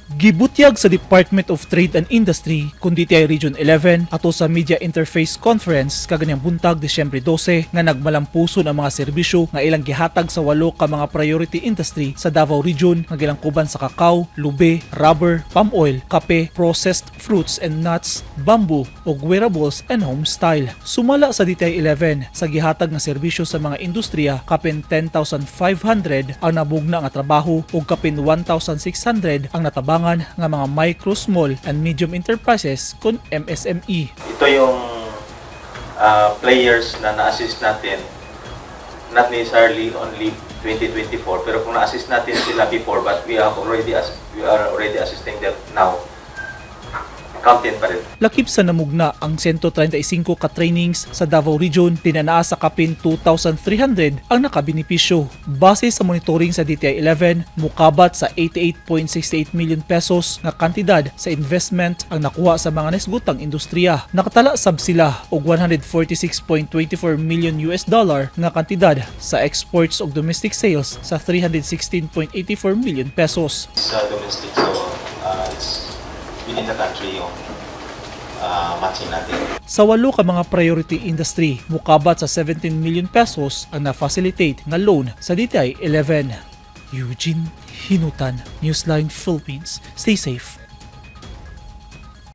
Gibutyag sa Department of Trade and Industry kun DTI Region 11 ato sa Media Interface Conference kaganyang buntag, Disyembre 12, nga nagmalampuson ang mga serbisyo nga ilang gihatag sa walo ka mga priority industry sa Davao Region nga gilangkuban sa kakao, lube, rubber, palm oil, kape, processed fruits and nuts, bamboo ug wearables and home style. Sumala sa DTI 11, sa gihatag nga serbisyo sa mga industriya, kapin 10,500 ang nabugna nga trabaho ug kapin 1,600 ang natabangan nga mga micro, small and medium enterprises kon MSME. Ito yung players na na-assist natin, not necessarily only 2024, pero kung na-assist natin sila before, but we are already assisting them now, counted pa rin. Lakip sa namugna ang 135 ka trainings sa Davao Region, tinanaa sa kapin 2,300 ang nakabenepisyo. Base sa monitoring sa DTI 11, mukabat sa 88.68 million pesos nga kantidad sa investment ang nakuha sa mga nisgutang industriya. Nakatala sab sila og 146.24 million US dollar nga kantidad sa exports ug domestic sales sa 316.84 million pesos. Sa domestic, so it's within the country yung matching natin. Sa walo ka mga priority industry, mukabat sa 17 million pesos ang na-facilitate nga loan sa DTI 11. Eugene Hinutan, Newsline Philippines. Stay safe.